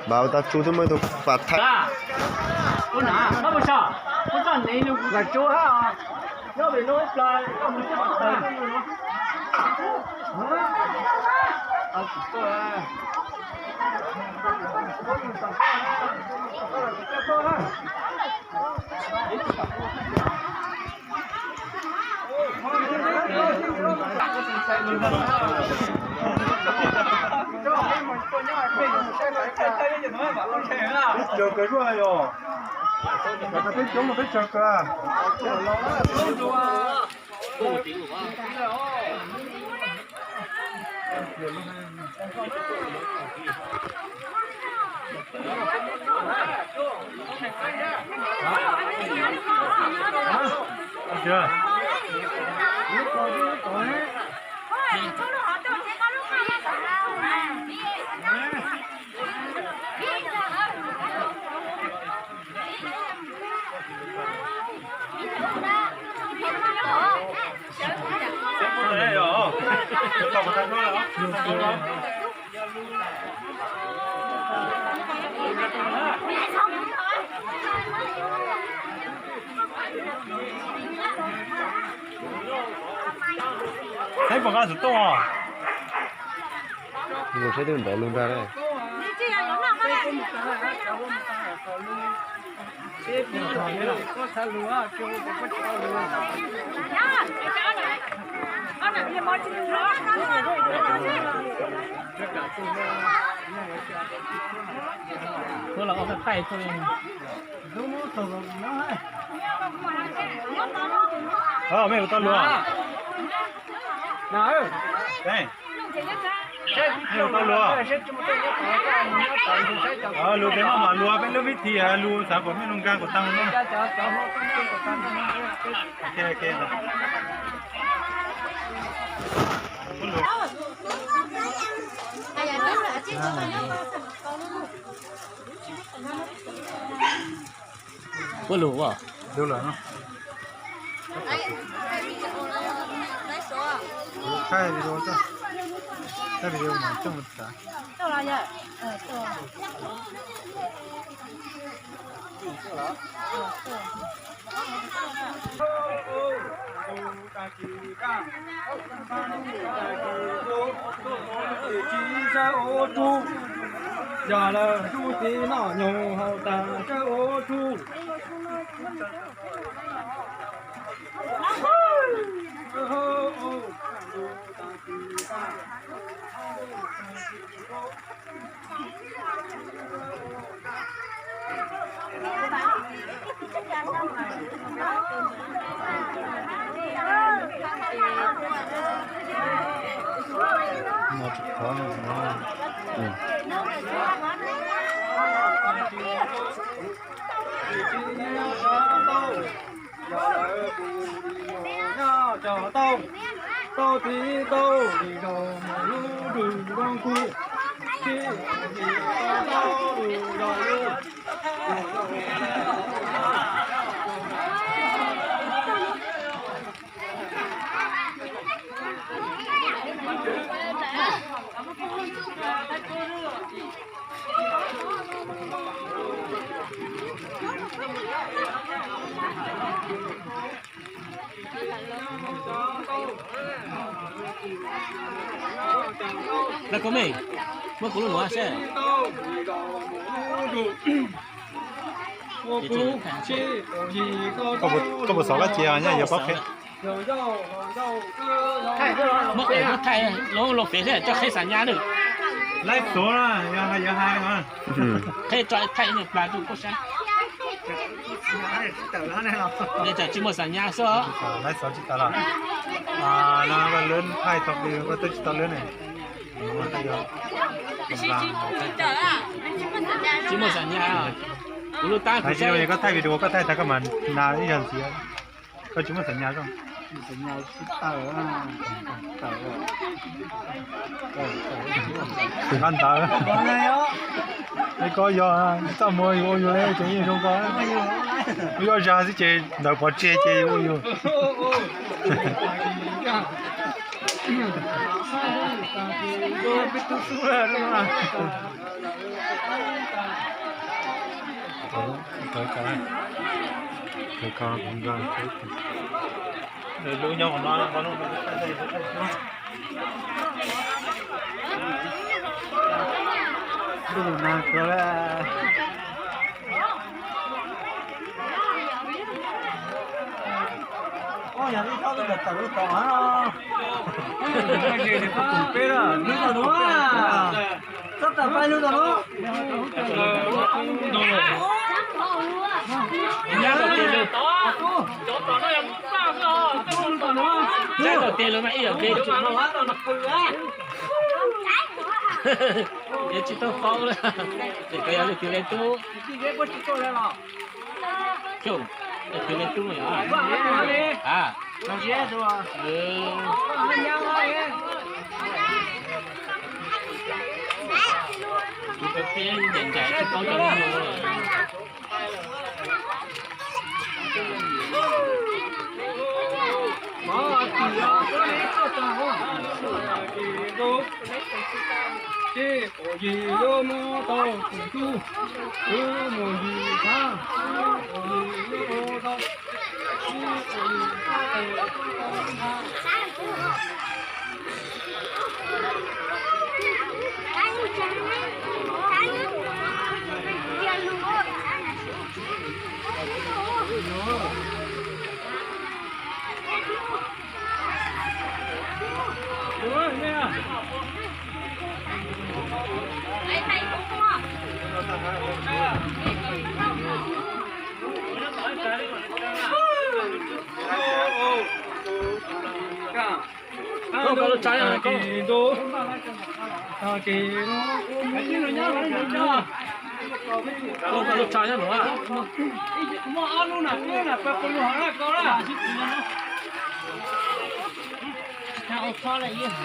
Npam ua tau tsu twb muaj ib tug pas thaij. Peb coob, peb tsawg kawg. Saib puas nqa xov tooj os. Mus saib twb nrov lug ntag. Mej ua tau luag. Mej ua tau luag. Lug peb maj mam luag, peb lub vib thi lug xav kom mej lug nkaag kom taag no. Puab lug as. Thaij video, thaij video mas coj mus xav. Yog lawm tub txiv noj nyoos haus tas sawb ua tsuj. Tau, tau txiv tau, nim zaug mus lub nroog zoo kuj, tsis tau lub zos lub. Lawv koj mej, muab kuv lub nuav seb. Koj puas xav koj cia nyaj yuav paub qhia. Muab thaij lub lub fev seb coj qheb xav nyab lawm. Laib xuav na, yog hais yuav hais no. Qheb tso thaij nyuag plas rau koj saib. Tsis muaj xav nyab xwb. Laib xuav tsis tau los. No koj lub thaij tau plis koj twb tsis tau lub ne. Tsis muaj xav nyab. Kuv lub tab kuv saib koj thaij video koj thaij tag koj mas nas ib yam ntxiv. Koj tsis muaj xav nyab zoo. Tus nqa ntawv, es koj yog txaj muag yus ua yus le ces yeej zoo koj. Yus yuav zag xwb ces ntawv pov tseg ces yus ua yus. Yog li thaub tus tawm lub tod, peb lub tod nuav, txhob tawm pais lub tod nuav. Tsis tau paub, ces koj yog leej twg leej tub? Leej twg leej tub no yog? Kuv cov tij ncaim ncaim tsis paub cov no. Ces pom yig yuav muab tau tus tub, wb mus yig thab, pom yig yuav muab tau, wb pom yig thab tes. Koj lub tsawb, koj lub tsawb nyob nuav.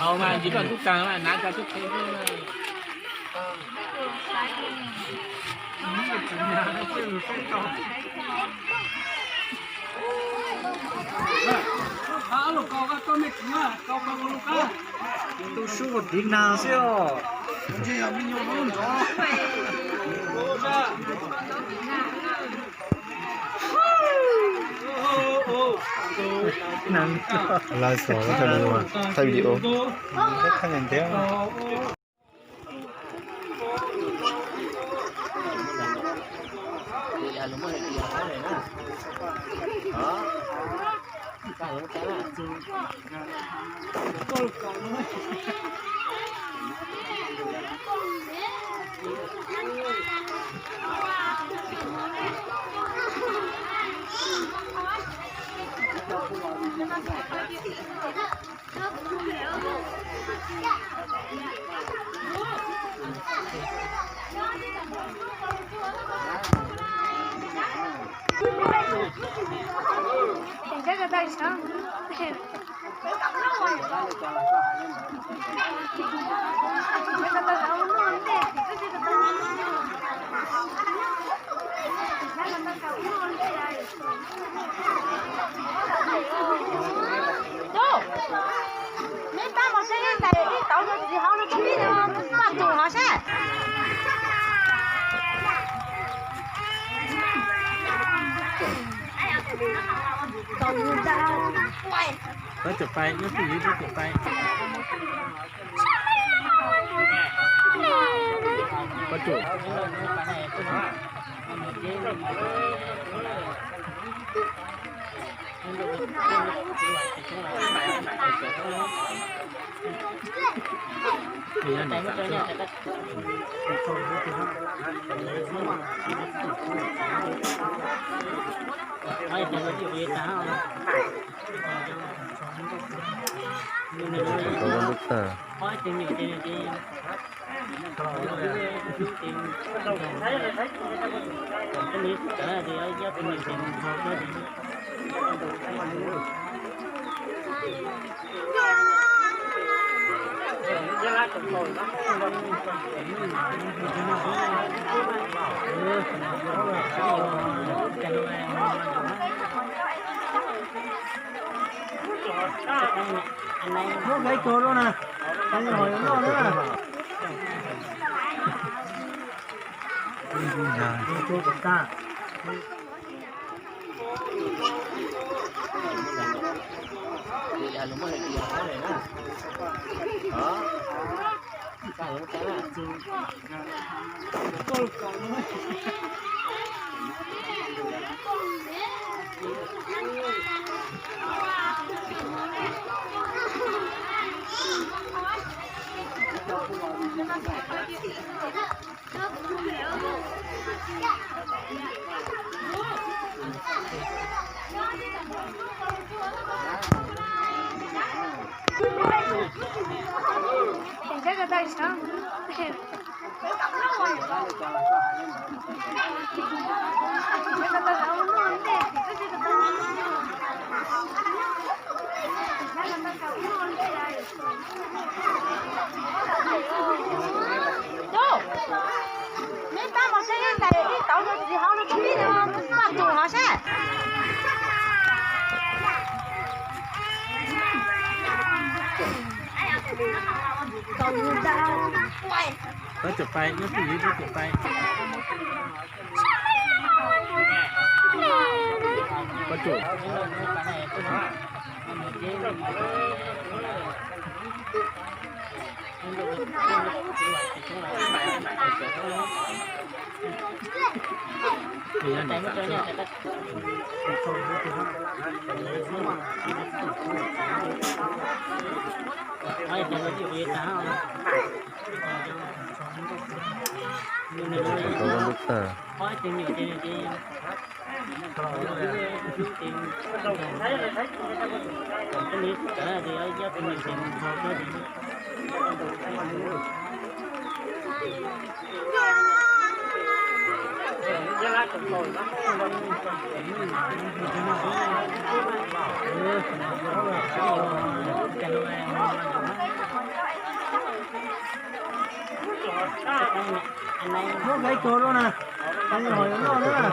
Hauv mas ntsis koj tub taag mas nav tso tub qhe. Tus sub ua tiv nag xwb os. Live xyov thaij video, thaij ntev ntev. Neb pab mus saib ib tais ib tauv no txiv hauv no tsis pib no, pab tus hov saib. Pab tsum pais, nyob twj ywm pab tsum pais. Pab tsum. Muab nqaij tso rau na, nqaij hov yuav noj na. Tus, neb pab mus saib ib tais ib tauv rau txiv hauv rau txiv pib no, pab tus hauv sab. Pab cov pais, nyob twj ywm pab cov pais. Pab cov. Muab nqaij tso rau na, nqaij hov yuav noj na.